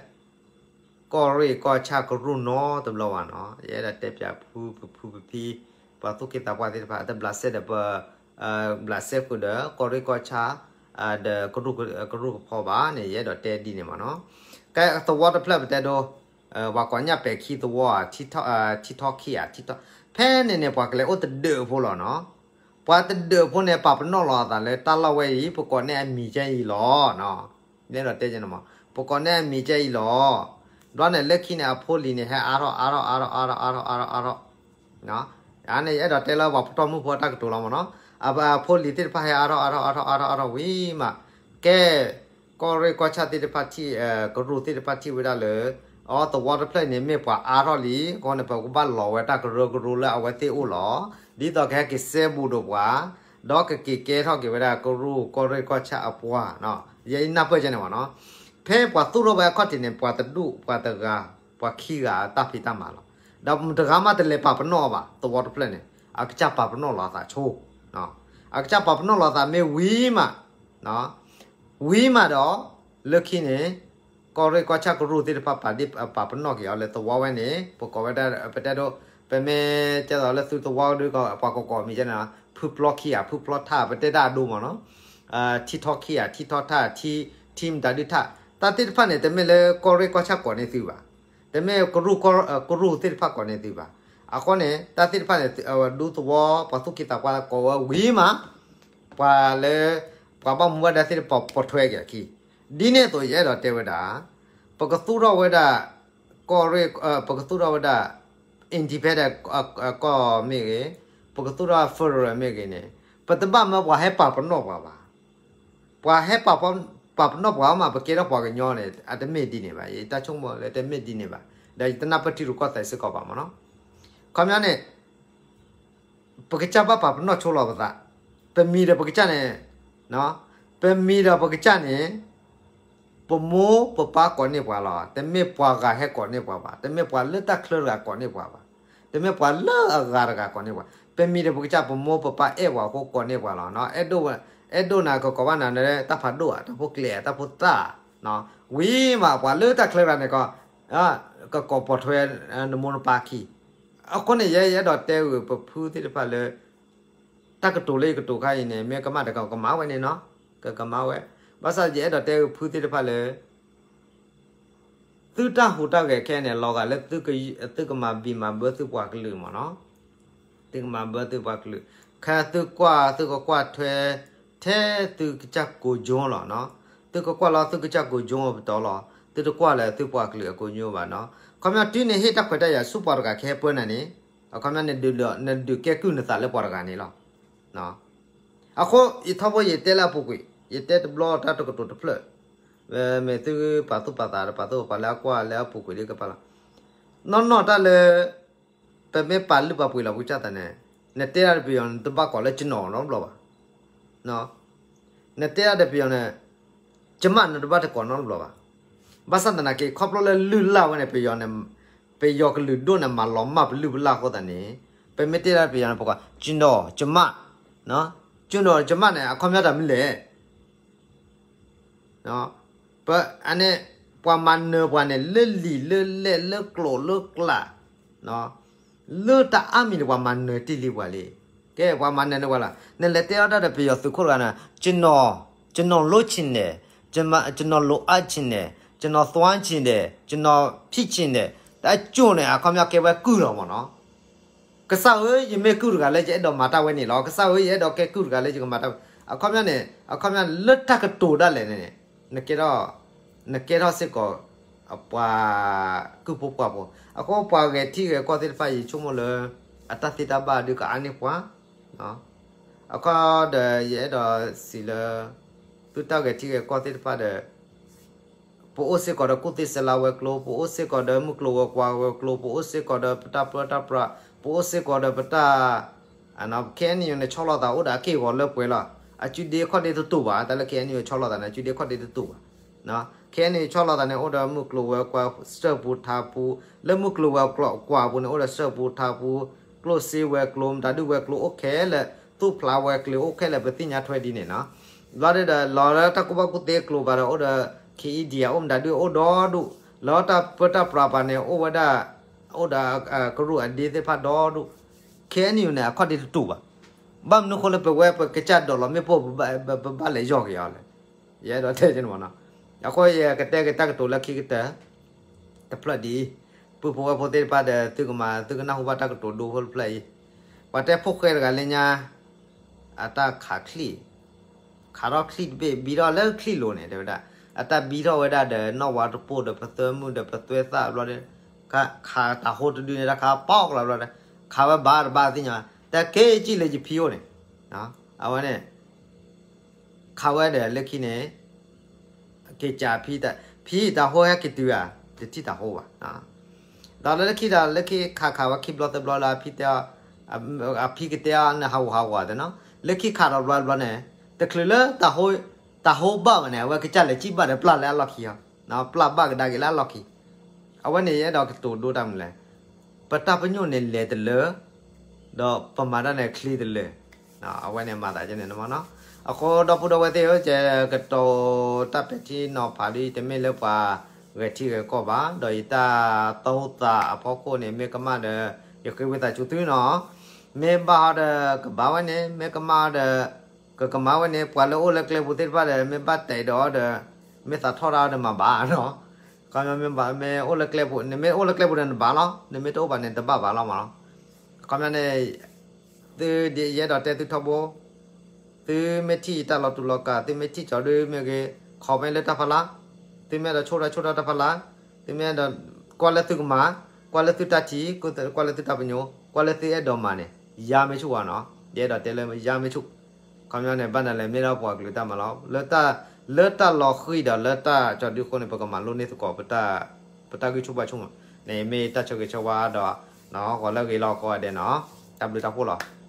ကီၢ်ရ့ၣ်ကီၢ်ဆၣ်ကရူၢ်နီတဘျီဘၣ်နီၤ. ယအဲၣ်ဒိးတဲပၠးဖုပဖုပဖံ ပှၤသူၣ်က့သးပှၢ်သ့ၣ်တဖၣ် အတဘျးစဲဒီးပ ဘျးစဲဃုာ်ဒီး ကီၢ်ရ့ၣ်ကီၢ်ဆၣ် ဒီးကရူၢ်ကဖီဘၣ်န့ၣ် ယအဲၣ်ဒိးတဲဒ်န့ၣ်မ့ၢ်နီၤ. ကဲသဝီတဖျၢၣ်ပတဲဒိ ပှၤကိးညၣ်ပဲာ်ခံသဝီ ထံထီၣ်ခံဧါ ထံထီၣ် ဖဲန့ၣ်န့ၣ် ပှၤကလဲၤအိၣ်တဒၢးဖိလီၤနီၤ. ပှၤတဒၢးဖိန့ၣ် ပာ်ပနီၣ်လီၤအသးလၢတၢ်လီၢ်ဝဲအံၤ ပကိးန့ၢ်အမံၤကဲအံၤလီၤ. ယအဲၣ်ဒိးတဲန့ၣ်မ့ၢ် ပကိးန့ၢ်အမံၤကဲအံၤလီၤ. ဘျီန့ၣ်လၢခံန့ၣ် အဖိလံၤန့ၣ် ဟဲအါထီၣ်အါထီၣ်အါထီၣ်အါထီၣ်အါထီၣ်အါထီၣ်အါထီၣ် အါန့ၣ် ယအဲၣ်ဒိးတဲလၢပှၤပတီၢ်မုၢ်ဖိအတၢ်ကတိၤလီၤမ့ၢ်နီၤ. အဖိလံၤသ့ၣ်တဖၣ်ဟဲအါထီၣ်အါထီၣ်အါထီၣ်အါထီၣ်အါထီၣ်ဝံၤမး ကဲ ကီၢ်ရ့ၣ်ကီၢ်ဆၣ်သ့ၣ်တဖၣ်ထံၣ် ကရူၢ်သ့ၣ်တဖၣ်ထံၣ်ဝဲဒၣ်လၢ အသဝီတဖျၢၣ်န့ၣ် မ့ၢ်ပှၤအါထီၣ်လံ အဃိန့ၣ် ပကဘၣ်လီၤဝဲတၢ်ကရၢကရိလၢအဝဲသ့ၣ်အိၣ်လီၤ. ဒ်သိးကဟဲက့ၤစဲဘူးဒီးပှၤ ဒီးကက့ၤကဲထီၣ်က့ၤဝဲဒၣ်ကရူၢ်ကီၢ်ရ့ၣ်ကီၢ်ဆၣ်အပှၤ ယဲအံၤနၢ်ပၢၢ်ကဲန့ၣ်မ့ၢ်နီၤ. ဖဲပှၤသူၣ်ထီၣ်ဝဲအခီၣ်ထံးန့ၣ် ပှၤတဒူၣ် ပှၤတဂၤ ပှၤခံဂၤအတၢ်ဖံးတၢ်မၤလီၤ. ဒီးမတဂၤမးတလဲၤပာ်ပနီၣ်ဘၣ် သဝီတဖျၢၣ်န့ၣ် အကစၢ်ပာ်ပနီၣ်လီၤအသးဆိ အကစၢ်ပာ်ပနီၣ်လီၤအသးမ့ၢ်ဝံၤမး ဝံၤမးဒီး လၢခံန့ၣ် ကီၢ်ရ့ၣ်ကီၢ်ဆၣ်ကရူၢ်သ့ၣ်တဖၣ်ပာ်ဒ့ၣ်ပာ်ပနီၣ်က့ၤအီၤလၢသဝီဝဲန့ၣ် ပကိးဝဲဒၣ် ပတဲဒိ ပမ့ၢ်ကဲသိးလၢသုသဝီဒု ပှၤကကိးမံၤကဲန့ၣ် ဖုပျီခံဧါ ဖုပျီထၣ် ပတဲတၢ်အဒိမ့ၢ်နီၤ. ထံထီၣ်ခံဧါ ထံထီၣ်ထၣ် ထံ ထံမတၤဒုထၣ် တၢ်သ့ၣ်တဖၣ်န့ၣ် တမ့ၢ်လၢကီၢ်ရ့ၣ်ကီၢ်ဆၣ်ကိးန့ၢ်သုဘၣ်. တမ့ၢ်ကရူၢ် ကရူၢ်သ့ၣ်တဖၣ်ကိးန့ၢ်သုဘၣ်. အဃိန့ၣ် တၢ်သ့ၣ်တဖၣ်န့ၣ် ဒူသဝီ ပှၤသူၣ်က့သးပှၢ်ကိးဝဲဝံၤမး ပှၤလၢ ပှၤဘၣ်မူဘၣ်ဒါသ့ၣ်တဖၣ်ပိာ်ထွဲက့ၤအခံ ဒ်န့ၣ်အသိး ယအဲၣ်ဒိးတဲဝဲဒၣ် ပကသူၣ်ထီၣ်ဝဲဒၣ် ကီၢ်ရ့ၣ် ပကသူၣ်ထီၣ်ဝဲဒၣ် independent ကီၢ်မ့ၢ်ဂ့ၤ, ပကသူၣ်ထီၣ် federal မ့ၢ်ဂ့ၤန့ၣ် ပတဘၣ်မၢပှၤဟဲပာ်ပနီၣ်ပှၤဘၣ်. ပှၤဟဲပာ်ပနီၣ်ပှၤမး ပကဲထီၣ်ပှၤကညီန့ၣ် အတမ့ၢ်ဒ်န့ၣ်ဘၣ်. ယတၢ်ဆိကမိၣ်လၢတမ့ၢ်ဒ်န့ၣ်ဘၣ်. ဒီးယတနၢ်ပၢၢ်ထံရူၢ်ကီၢ်သဲးစ့ၢ်ကီးဘၣ်မ့ၢ်နီၤ. ခီပညီန့ၣ် ပကစၢ်ဘၣ်ပာ်ပနီၣ်ဆိလီၤပသး, ပမံၤဒီးပကစၢ်န့ၣ်, ပမံၤဒီးပကစၢ်န့ၣ် ပမိၢ်ပပၢ်ကိးန့ၢ်ပှၤလီၤ. တမ့ၢ်ပှၤဂၤဟဲကိးန့ၢ်ပှၤဘၣ်. တမ့ၢ်ပှၤလၢတၢ်ချၢတဂၤကိးန့ၢ်ပှၤဘၣ်. တမ့ၢ်ပှၤလၢအဂၤတဂၤကိးန့ၢ်ပှၤ. ပမံၤဒီးပကစၢ် ပမိၢ်ပပၢ်အဲၣ်ပှၤအဃိကိးန့ၢ်ပှၤလီၤ. အဲၣ်ဒိး, အဲၣ်ဒိးနၤကကိးဘၣ်နၤလၢတၢ်ဖးဒိၣ်ဧါ, တၢ်ဖိကျဲဧါ, တၢ်ဖိသၣ်ဧါ. ဝံၤမးပှၤလၢတၢ်ချၢတဂၤန့ၣ်ကီး ကကိးပိာ်ထွဲနမိၢ်နပၢ်ခံ အဃိန့ၣ် ယဲယအဲၣ်ဒိးတဲဂုာ်ပဖုသ့ၣ်တဖၣ်လၢ တၢ်ကတိၤလၢယကတိၤခါအံၤန့ၣ် မ့ၢ်ကမၣ်တခါ ကမၤဝဲန့ၣ်နီၤ, ကကမၤဝဲ. ဘၣ်ဆၣ်ယအဲၣ်ဒိးတဲဂုာ်ဖုသ့ၣ်တဖၣ်လၢ သုတၢ်ဟူးတၢ်ဂဲၤခဲအံၤန့ၣ် လီၤဂာ်လၢသုကမၤဘံၣ်မၤဘၢသုပှၤကလုာ်မ့ၢ်နီၤ, သုကမၤဘၢသုပှၤကလုာ်, ခဲသုကွၢ်သုကကွၢ်ထွဲ ထဲသုကစၢ်ကိးကၠိလီၤနီၤ, သုကကွၢ်လီၤသုကစၢ်ကိးကၠိအပတီၢ်လီၤ, သုတကွၢ်လၢသုပှၤကလုာ်အကိးကၠိဘၣ်နီၤ. ခီပညီတုၤနဟ့ၣ်တၢ်ခွဲးတၢ်ယာ်ဆူပှၤတဂၤခဲပၢန့ၣ်န့ၣ် အခီပညီန့ၣ် နဒုးကဲကုၢ်နသးလၢပှၤတဂၤန့ၣ်လီၤ. အဃိ ယထီဘိယတဲလၢအပူၤကွံာ်, ယတဲတဘျီတၢ်တကတိၤတဖျၢၣ်, မ့ၢ်သုပာ်သူၣ်ပာ်သးဒီးပာ်သူၣ်ပာ်သးလၢအကွၢ်လၢအပူၤကွံာ်ဒ်ကပၤလီၤ. နီၢ်နီၢ်တၢ်လၢ ပမ့ၢ်ပာ်လုၢ်ပာ်ပှ့ၤလီၤပကစၢ်သးန့ၣ် နတဲဒၣ်ဒီးပယီၤန့ၣ် နတဘၣ်ကိးလၢကနီၤနီတဘျီဘၣ်. နတဲဒၣ်ဒီးပယီၤန့ၣ် ကမၣ်န့ၣ်တဘၣ်တကိးနီတဘျီဘၣ်. ဘၣ်ဆၣ်သနာ်က့ ခီဖျိလၢလုၢ်လၢ်ဝဲန့ၣ် ပယီၤန့ၣ် ပယီၤကလုာ်ဒိၣ်န့ၣ် မၤလီၤမၢ်ပလုၢ်ပလၢ်အဃိသတးန့ၣ် ပမ့ၢ်တဲဒၣ်ပယီၤန့ၣ် ပကိး ကနီၤ ကမၣ်, ကနီၤကမၣ်န့ၣ် အခီပညီတၢ်မနုၤလဲၣ်. ပန့ၣ် ပှၤမၤနၢၤပှၤန့ၣ် လၢလံာ်လၢလဲၢ်လၢကျိာ်လၢကျး လၢတၢ်အါမံၤန့ၣ် ပှၤမၤနၢၤတ့ၢ်လံပှၤလံ. ကဲ ပှၤမၤနၢၤန့ၢ်ပှၤလီၤ. နလဲၤတဲအီၤတၢ်ဒီးပယီၤသုးခိၣ်တဂၤန့ၣ် ကနီၤ, ကနီၤလိဆ့ၣ်နဲၣ်, ကနီၤလိအါဆ့ၣ်နဲၣ်, ကနီၤသွါဆ့ၣ်နဲၣ်, ကနီၤဖံးဆ့ၣ်နဲၣ်, တၢ်ကၠိၣ်န့ၣ် အခီပညီကဲဝဲကုၢ်လီၤမ့ၢ်နီၤ. ကစၢ်ဧၢ, ယမ့ၢ်ကုၢ်တဂၤလၢယအဲၣ်ဒိးမၤတၢ်ဝဲန့ၣ်လီၤ. ကစၢ်ဧၢ, ယအဲၣ်ဒိးကဲကုၢ်တဂၤလၢယကမၤတၢ်ဝဲ, အခီပညီန့ၣ် အခီပညီန့ၣ် လၢတၢ်ကတိၤဒၣ်လဲာ်န့ၣ် နကဲထီၣ်, နကဲထီၣ်စ့ၢ်ကီး ပှၤကုၢ်ဖိပှၢ်ဖိ. အဃိပှၤဂဲၤထံဂဲၤကီၢ်သ့ၣ်တဖၣ် ယဆိကမိၣ်လၢ အတၢ်သ့တၢ်ဘၣ်ဒုးကအါန့ၢ်ပှၤ အခီဒီးယအဲၣ်ဒိးစံးလၢ သုတၢ်ဂဲၤထံဂဲၤကီၢ်သ့ၣ်တဖၣ်ဒီး ပအိၣ်စ့ၢ်ကီးဒီးကူၣ်သ့စဲလါဝဲၤကျိၤ, ပအိၣ်စ့ၢ်ကီးဒီးမုၢ်ကျိၤဝဲၤကွာ်ဝဲၤကျိၤ, ပအိၣ်စ့ၢ်ကီးဒီးပတၢ်ပၢတၢ်ပြး, ပအိၣ်စ့ၢ်ကီးဒီးပတၢ် ခဲအံၤန့ၣ် ဆီလီၤသးအိၣ်ဒီးအက့ၢ်အဂီၤလၢပှဲၤလီၤ. အစုဒ့ခီၣ်ဒ့တတူာ်ဘၣ်, တၢ်လၢခဲအံၤန့ၣ် ဆီလီၤသးန့ၣ် အစုဒ့ခီၣ်ဒ့တတူာ်ဘၣ်. ခဲအံၤန့ၣ် ဆီလီၤသးန့ၣ် အိၣ်ဒီးမုၢ်ကျိၤဝဲၤကွာ် စၢၢ်ပူၤထးပူၤ, လၢမုၢ်ကျိၤဝဲၤကွာ်အပူၤန့ၣ် အိၣ်ဒီးစၢၢ်ပူၤထးပူၤ, ကျိၣ်စ့ဝဲၤကျိၤ မတၤဒုဝဲၤကျိၤအိၣ်ခဲလၢာ်, သူၣ်ဖျါဝဲၤကျိၤအိၣ်ခဲလၢာ် ပသ့ၣ်ညါထွဲဒ်န့ၣ်နီၤ. ဘျီဒုဒီး လီၤလၢတၢ်ကူၣ်ဘၣ်ကူၣ်သ့ကျိၤဘၣ်ဒီး အိၣ်ဒီး ခ့အံဒံယၤ အိၣ်မတၤဒုအိၣ်ဒီဒူၣ်, လၢတၢ်ပၢတၢ်ပြးပၤန့ၣ် အိၣ်ဝဲဒၣ်, အိၣ်ဒီးကရူၢ်အဒ့သ့ၣ်တဖၣ်ဒီဒူၣ်. ခဲအံၤန့ၣ် အခီၣ်ဒ့တတူာ်ဘၣ်. ဘၣ်မနုၤဃိလၢပဝဲပကစၢ်ဒိးလီၤမ့ၣ်ပိၢ် ပဘၣ်လဲၤယီၢ်က့ၤအီၤလဲၣ်. ယအဲၣ်ဒိးတဲန့ၣ်မ့ၢ်နီၤ. အဃိယကတဲက့ၤတၢ်ကတိၤလၢခံကတၢၢ် တဖျၢၣ်ဒ်အံၤ, ပုၢ်ဖိဝဲၢ်ဖိသ့ၣ်တဖၣ်ဒီး သုကမၤ သုကနၢ်ဟူဘၣ်တၢ်ကတိၤဒိဖိတဖျၢၣ်အံၤ, ပှၤတဲဖိၣ်ဃဲတဂၤလၢညါ အတၢ်ခးချံၣ်, ခးထီၣ်ချံၣ်တဘ့ၣ် ဘံထီၣ်လၢချံၣ်လိၤန့ၣ် တဲဝဲဒၣ်, အတၢ်ဘံထီၣ်ဝဲဒၣ်ဒီး နီၣ်ဝါတပိၢ်ဒီး ပသၢမုၢ်ဒီးပသွဲသၣ်ဘျီဒီး ခးတၢ်ဟိတဒုန့ၣ် တၢ်ခးပီၣ်ကလီဘျီဒီး ခးဝဲဘၣ်တဘၣ်သ့ၣ်ညါ, တၢ်က့ၤကံၣ်လၢယဖံအိၣ်န့ၣ်, အဝဲန့ၣ် ခးဝဲဒီးလၢခံန့ၣ် က့ၤကးဖံ, ဖံတၢ်ဟိဟဲက့ၤတုၤဧါ, တထံၣ်တၢ်ဟိဘၣ်. ဒီးလၢလၢခံဒီး လၢခံခးခးဝဲခံဘျီသၢဘျီလၢအဖံတဲအီၤ, အဖံကတဲအီၤန့ၣ် ဟးဂူာ်ဟးဂီၤသ့ၣ်နီၤ, လၢခံခးဒီးဘျီတဘျီန့ၣ် တချုးလၢ တၢ်ဟိဘၣ်ဝဲန့ၣ် အဝဲကစၢ်လဲၤကံၣ်ဘၣ်ဒီးပျၢ်လၢအလီၢ်ခံအီၤ, ပျၢ်ဘၣ်ကဒါက့ၤလၢအလီၢ်ခံ. အဝဲန့ၣ်ယအဲၣ်ဒိးကတိၤဒိတၢ်မနုၤလဲၣ်, ပတၢ်ပညိၣ်န့ၣ်လဲၤတလၢ ဒီးပမၤတၢ်န့ၣ်ချ့တလၢ, အဝဲန့ၣ်မၤသးဒ်န့ၣ်မ့ၢ်နီၤ. အဃိဒီပုၢ်ဒီဝဲၢ်သ့ၣ်ဧၢ, ယကတိၤတၢ်ပဲာ်ထံနီၤဖးဒ် တမ့ၢ်လၢပှၤဂဲၤထံဂဲၤကီၢ်ဘၣ်, ဒီးယတၢ်တိသးအဖီခိၣ်န့ၣ် မ့ၢ်ကမၣ်ဒီး ယဃ့ဝံသးစူၤသုနီၤ, မ့ၢ်ဘၣ်ဟီဒီးကဘၣ်ဝဲန့ၣ်, မ့ၢ်ကမၣ်ဒီး ကကမၣ်ဝဲန့ၣ်, ပှၤလၢအိၣ်လၢကျဲပူၤသ့ၣ်တဖၣ်ဒီး မ့ၢ်ဘၣ်တဲာ်ဒီးအီၤဒီး မ့ၢ်သးထီၣ်တၢ်ဒီးမၤဘၣ်နီၤ. ခီပညီမ့ၢ်ဘၣ် မ့ၢ်အိၣ်လၢကျဲပူၤ, နမ့ၢ်အိၣ်လၢကျဲပူၤဒီးနဘၣ်လီၤ, နမ့ၢ်တအိၣ်ဘၣ်န့ၣ် တဘၣ်ဘၣ်လီၤမးလီၤ. ခီပညီန့ၣ် သုဒ်ယအဲၣ်ဒိးတဲသုထီဘိ, သုမ့ၢ်ထံၣ်တၢ်လီၤတူာ်လီၤကာ်, သုမ့ၢ်ထံၣ်ကၠီဒုမ့ၢ်ဂ့ၤ, ခီမ့ၢ်လၢတၢ်ဖီလာ်, သုမ့ၢ်အဲၣ်ဒိးဆိၣ်တၢ်ဆိၣ်တၢ်တၢ်ဖီလာ်, သုမ့ၢ်အဲၣ်ဒိးကွၢ်လၢသုကမၤ, ကွၢ်လၢသုတၢ်ထံၣ်, ကွၢ်လၢသုတၢ်ပညိၣ်, ကွၢ်လၢသုအဲၣ်ဒိးမၤန့ၣ် ယါမ့ၢ်ဆူၣ်ဝဲနီၤ, ယအဲၣ်ဒိးတဲလၢယါမ့ၢ်ဆူၣ်. ခီပညီန့ၣ် ဘၣ်နၤလဲၣ် မ့ၢ်ဒီးပှၤကလုာ်တၢ်မၤလီၤ, လၢတၢ်လီၤဃံၤဒီးလၢတၢ်ကၠီဒုအဃိန့ၣ် ပကမၤလိန့ၢ်သကိး ပတၢ်ဂံၢ်ဆူၣ်ဘါဆူၣ်မး, န့ၣ်မ့ၢ်တၢ်ဆၢဂ့ၤဆၢဝါဒီး ဂီၤလၢဂ့ၤလီၤကိးဂၤဒဲးနီၤ, တၢ်ဘျုးတၢ်ဖှိၣ်လီၤ.